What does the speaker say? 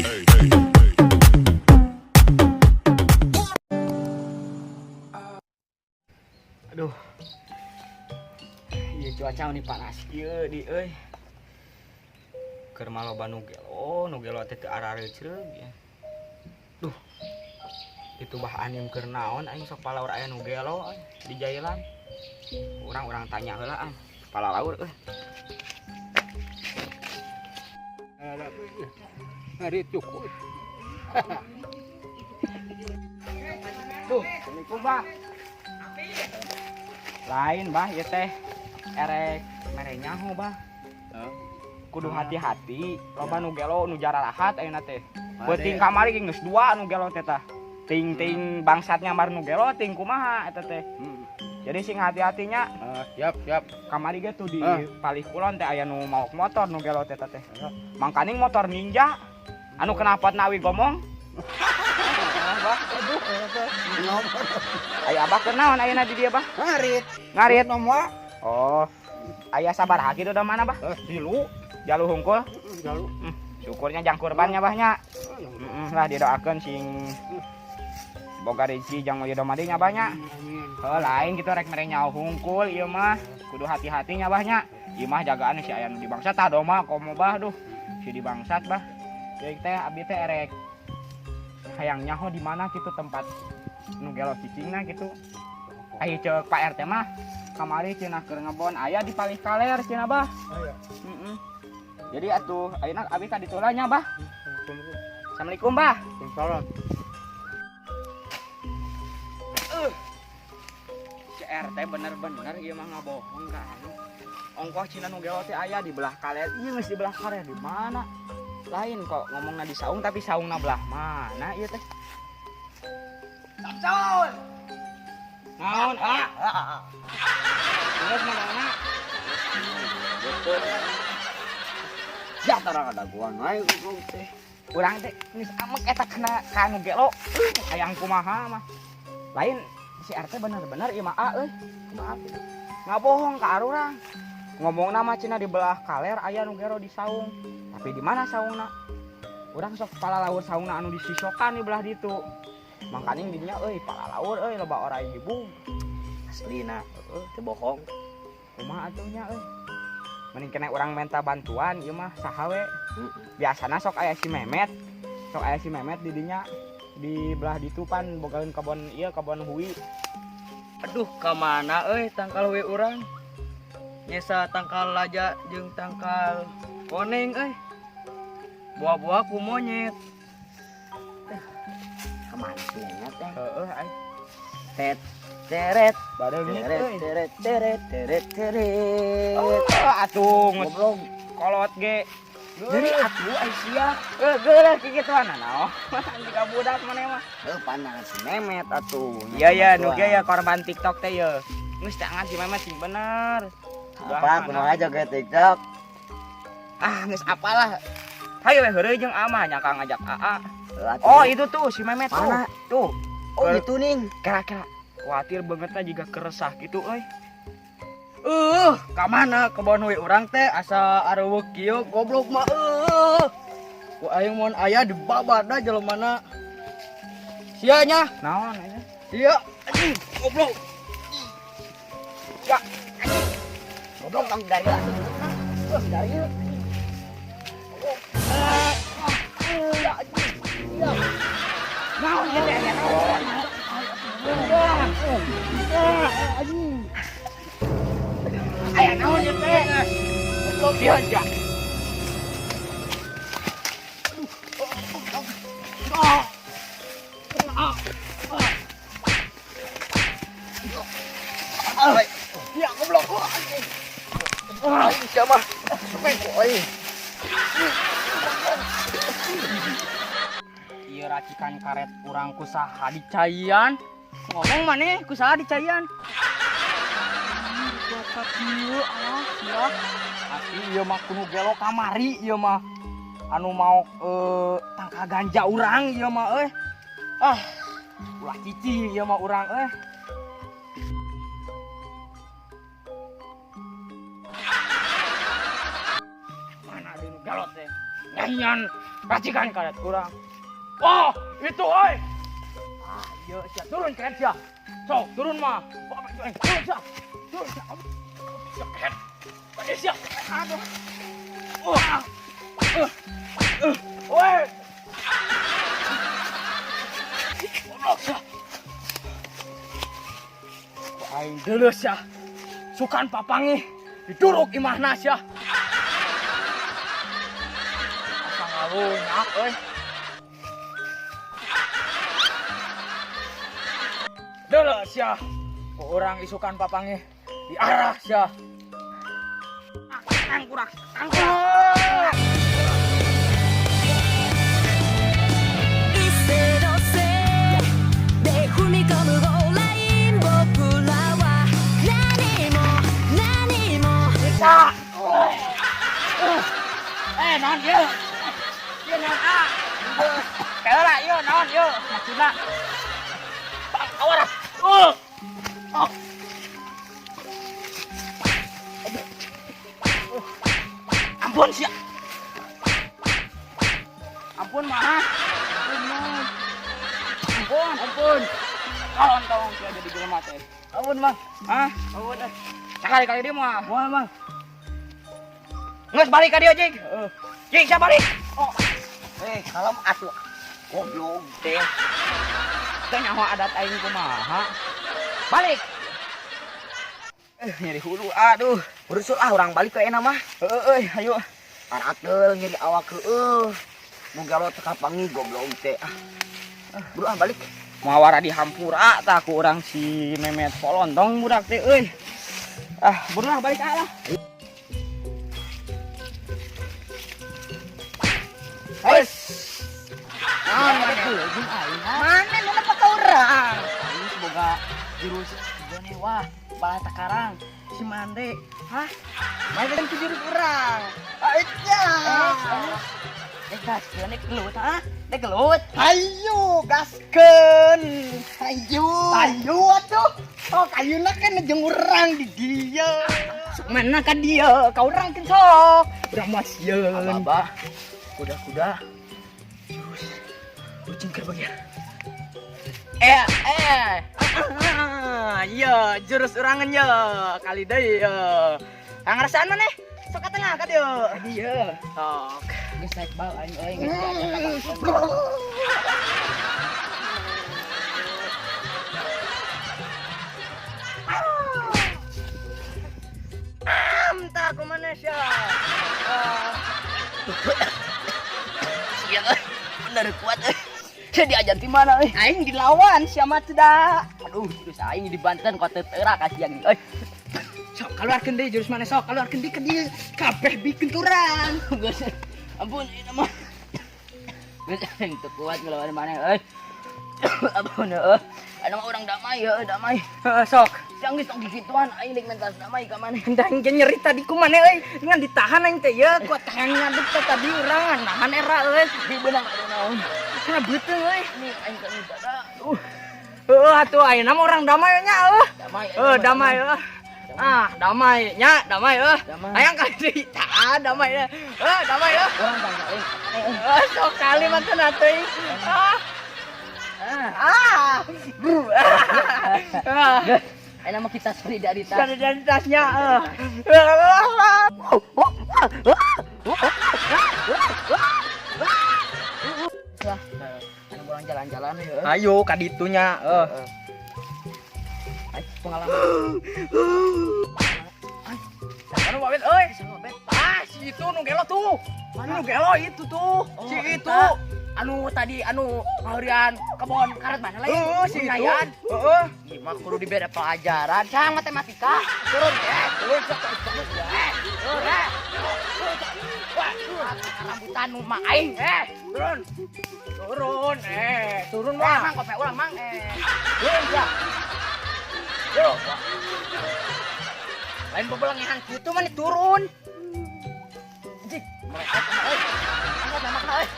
Hey, hey, hey. Aduh. Ieu cuaca ini panas ieu di euy. Keur mah loba nu gelo teh teu arareucreug ya. Duh. Itu bah anim keur naon aing sok palaur aya nu gelo euy di jailan. Urang-urang tanya heula ah. Palalaur euy. Hari cukup. Duh, Assalamualaikum bah. Lain bah ieu teh erek mere nyaho bah. Kudu hati-hati, loba nu gelo nu jararahat ayeuna teh. Beuting kamari ge geus dua nu gelo teh tah. Ting-ting bangsatnya mar nu gelo ting kumaha eta teh. Jadi sing hati-hatinya. Siap, siap. Kamari ge tuh di palih kulon teh aya nu maok motor nu gelo teh teh. Mangkaning motor Ninja anu kenapot nawi gomong. Bah, aduh, aya abah keur naon ayeuna di dieu bah? Ngarit. Ngarit. Nomor. Oh. Aya sabaraha kitu da mana bah? Tilu. Jalu hungkul? Jalu. Syukurnya jang kurbannya bahnya. Lah didoakeun sing boga rezeki jang ieu domadi nya bahnya. Heuh, lain kitu rek mere nyaho hungkul ieu mah. Kudu hati-hati nya bahnya. Ieu mah jagaan si aya nu di bangsat tah doma komo bah duh. Si di bangsat bah. Jadi teh abdi teh erek hayang nyaho di mana gitu tempat nu gelo cicingna gitu. Ayo cek Pak RT mah kamari cenah keur ngebon aya di palih kaler cenah bah. Aya. Jadi atuh ayeuna abi ka ditu lah nya bah. Assalamualaikum bah. Waalaikumsalam. Si RT bener-bener ieu mah ngabohong ka anu. Ongkoh cenah nu gelo teh aya di belah kaler. Ieu geus di belah kaler di mana? Lain kok ngomongna di saung tapi saungna belah mana ieu teh? Samsul. Naon, ah? Geus mana? Betul. Ya tara kadaguan wae goblok teh. Urang teh geus amek eta kana ka nu gelo. Hayang kumaha mah. Lain si RT bener-bener ieu mah a euy. Kumaha kitu? Ngabohong ka arurang. Ngomongna mah cenah di belah kaler aya nu gelo di saung. Tapi di mana saungna? Urang sok palalaur saungna anu disisokan di belah ditu. Mangkaning dinya euy palalaur euy loba orai hibung. Aslina, heeh, teu bohong. Kumaha atuh nya euy? Mending kena urang minta bantuan ieu mah saha we. Biasana sok aya si Memet. Sok aya si Memet di dinya di belah ditu pan bogaeun kebon ieu kebon hui. Aduh, ka mana euy tangkal hui urang? Nyesa tangkal laja jeung tangkal koneng euy. Buah-buah ku monyet. Kemana sih Memet teh? Heeh, ai. Tet teret Bareungit teret euy. teret teret teret teret. Oh, atuh geus Goblok. kolot ge. Jadi atuh ai sia. Heuh, geuleuh kikituan naon. Jika budak maneh mah. Heuh, pandangan si Memet atuh. Iya ya, nu ge ya korban TikTok teh ye. Geus tangan si Memet sing bener. Apa kumaha joget TikTok? Ah, geus apalah. Hayo we heureuy jeung amah nya ka ngajak AA. Atuh. Oh, itu tuh si Memet tuh. Mana? Tuh. Oh, gitu ning. Kira-kira khawatir banget lah jika keresah gitu euy. Ka mana kebon hui urang teh asa areuweuk kieu goblok mah Ku aing mun aya dibabat da jelemana. Sia nya. Naon aya? Sia anjing goblok. Ya. Goblok tong dari atuh. Dari ieu. Naon ieu teh aya naon? Aya naon ieu teh? Goblok ieu sia. Ya goblok. Aing sia mah. Oi. Ieu racikan karet urang ku saha dicaian. Ngomong maneh ku saha dicaian. Cuaca kieu ah sia. Asli ieu mah kudu gelo kamari ieu mah. Anu mau tangkal ganja urang ieu mah euy. Ah, ulah cicing ieu mah urang euy. Mana deui nu gelo teh? Nyanyian racikan karet kurang. Wah, itu oi. Ah, iya sia turun keren sia. Sok, turun mah. Turun sia. Turun sia. Sia keren. Tadi sia. Aduh. Wah. Woi. Goblok sia. Aing deuleuh sia. Sukan papangi diduruk imahna sia. Asa ngalunyak euy. Deuleuh sia. Ku urang isukan papangi diarak sia. Tangkurak, tangkurak. Non ieu. Ieu naon ah? Heula ieu naon ieu maksudna? Awas. Oh. Ampun sia. Ampun mah. Ampun, ampun. Tolong sia jadi jelema teh. Ampun mah. Hah? Ampun. Sakali-kali dia mah. Moal mah. Geus balik ka dieu, Jing. Heeh. Jing, sia balik. Oh. Kalem atuh. Goblok teh. Teh nyaho adat aing kumaha. Balik. Nyeri hulu aduh. Berusul ah urang balik ke enak mah. Heeh euy, ayo. Arakeul nyeri awak heueuh. Mun galo teu kapangi goblok teh ah. Buru ah balik. Muawara dihampura tah ku urang si Memet Polontong budak teh euy. Ah, buru lah balik ah lah. Hei. Mana nu nepak ka urang? Aing semoga jurus Jone wah balah takarang si Mande. Hah? Main ku jurus urang. Aja. Gaskeun nek gelut ha? Nek gelut. Hayu gaskeun. Hayu. Hayu atuh. Oh, kayuna kan jeung urang di dieu. Sok mana ka dieu? Ka urang keun sok. Urang mah sieun. Abah. Kuda-kuda. Jurus kucing keur bagian. Iya, jurus urangan ye. Kali deui ye. Kang ngrasaan maneh? Sok ka tengah ka dieu. Ka dieu. Sok. Geus naik bal aing euy geus diajak ka Am tah kumaha sia. Sia euy, bener kuat euy. Sia diajar di mana euy? Aing dilawan sia mah teh da. Aduh, jurus aing di Banten kok teu teurak kasihan euy. Sok keluarkeun deui jurus maneh sok, keluarkeun deui ka dieu. Kabeh bikin turang. Geus. Ampun ieu mah. Geus aing teu kuat ngelawan maneh euy. Ampun euy. Anu mah urang damai heuh, damai. Heeh, sok. Siang geus tong gigituan aing deuk mentas damai ka maneh. Da aing ge nyeri tadi ku maneh euy. Ngan ditahan aing teh ye, kuat hayang ngadep teh tadi urang nahan era euy. Di beunang atuh naon. Kana beuteung euy. Ini aing teh dada. Heuh atuh ayeuna mah urang damai nya euy. Damai. Heuh damai euy. Ah, damai nya, damai euy. Damai. Hayang ka deui. Tah, damai euy. Heuh, damai euy. Urang tangga euy. Sok kali mah teu teuing. Ah. Ah. Bru. Ah. Ayeuna mah kita solidaritas. Solidaritasnya. Lah, anu urang jalan-jalan heuh. Ayo ka ditunya, Heeh. Pengalaman. Anu babet euy. Ah, si itu nu gelo tuh. Nu gelo itu tuh. Oh, Si itu. eta. Anu tadi anu ngaheurian kebon karet mana lain? Heeh, si itu. Lumayan. Heeh. Ieu mah kudu dibere pelajaran. Sang matematika. Turun turun sok turun Wah, rambutan nu mah aing Turun. Turun, turun mah. Mang kope ulah mang Turun ya. Turun. Lain bebelengehan kitu mah turun. Jik, mereka euy. Angkat namakna euy.